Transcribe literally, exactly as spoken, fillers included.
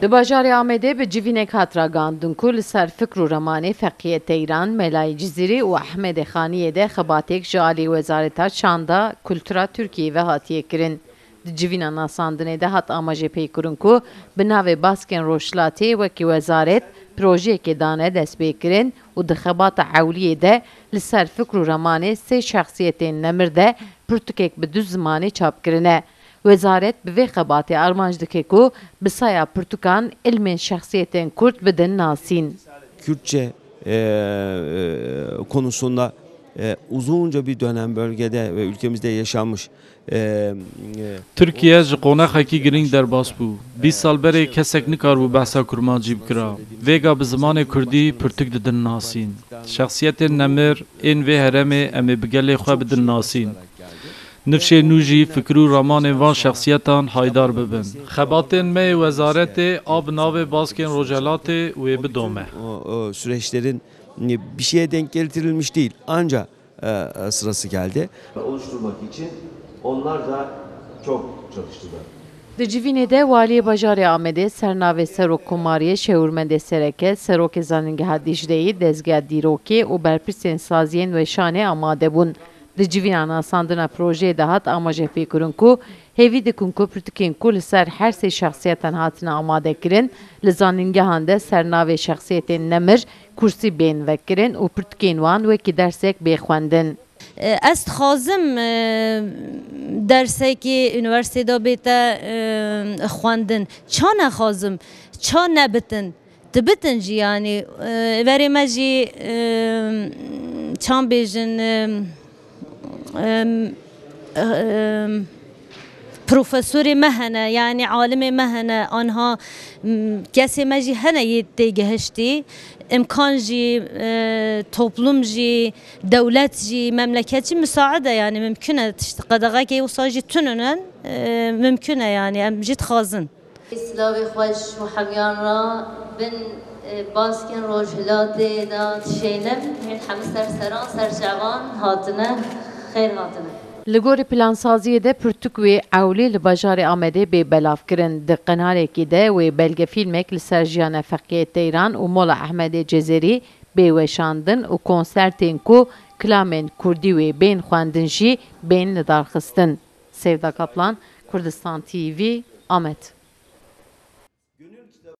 Di bajarê Amedê bi civînek hat ragihandin ku li ser fikr û ramanê Feqiyê Teyran, Melayê Cizîrî û Ehmedê Xaniyê de xebatêk ji alî Wezareta Çanda, Kultura Tirkiyeyê ve hatiye kirin. Di civîna nasandinê de hat amajê pêkirin ku bi navê Baskên Rojhilatê wekî wezaret projeyekê dane destpêkirin û di xebata ewliyê de li ser fikr û ramanê sê şexsiyetên nemir de pirtûkek bi du zimanê çap kirine. Wezaret bi vê xebatê armanc dike ku bi saya pirtûkan ilmên şexsiyetên Kurd bidin nasîn. Kürtçe e, e, konusunda e, uzunca bir dönem bölgede ve ülkemizde yaşamış e, e, Tirkiye ji qonexekî girîng derbas bû. Bîst sal berê kesek nikaribû behsa kurmancî bikira. Vêga bi zimanê kurdî pirtûk didin nasîn. Şexsiyetên nemir ên vê herêmê em ê bi gelê xwe bidin nasîn. Nifşên nû jî fikir û ramanên van şexsiyetan haydar bibin. Xebatên me yê wezaretê a bi navê Baskên Rojhelatê wê bidome. O, o süreçlerin e, bir şeye denk getirilmiş değil. Ancak e, e, sırası geldi. oluşturmak için onlar da çok çalıştılar. Di civînê de Waliyê Bajarê Amedê, Sernavê Serokkomariyê, Şêwirmendê Sereke, Serokê Zanîngeha Dîcleyê, Dezgeha Dîrokê û berpirsên saziyên weşanê amade bûn. Di civîna nasandina projeyê de hat amajepêkirin ku hêvî dikin ku pirtûkên ku li ser her sê şexsiyetan hatine amadekirin, li zanîngehan de ser navê şexsiyetên nemir kursî bên vekirin û pirtûkên wan wekî dersek bê xwendin. Ez dixwazim e, dersekê unîversîtê de bête e, xwendin. Ça nexwazim, ça nebitin. Dibitin jî yanî e, verê me jî e, çan bêjin e, e, e, profesorê me hene, yanî alimê me hene, anha m, kesê me jî hene yê têgihiştî. Îmkan jî, e, toplum jî, dewlet jî, memleket jî misaid e, yanî mimkun e tişt qedexekê wisa jî tunûnin, e, mimkun e, yanî em jî dixwazin. Silavê xweş û hemiyan re bin e, baskên rojhilatê de dişêlim. Hûn hemî ser seran, ser çavan hatine, xêr hatine. Li gorî plansaziyê de pirtûk wê ewlî li bajarê Amedê bê belavkirin. Di qenarekî de wê belgefîlmek li ser jiyana Feqiyê Teyran û Mola Ehmedê Cezêrî bê weşandin û konsertên ku kilamên kurdî wê bên xwendin jî bên lidarxistin. Sevda Kaplan, Kurdistan T V, Amed.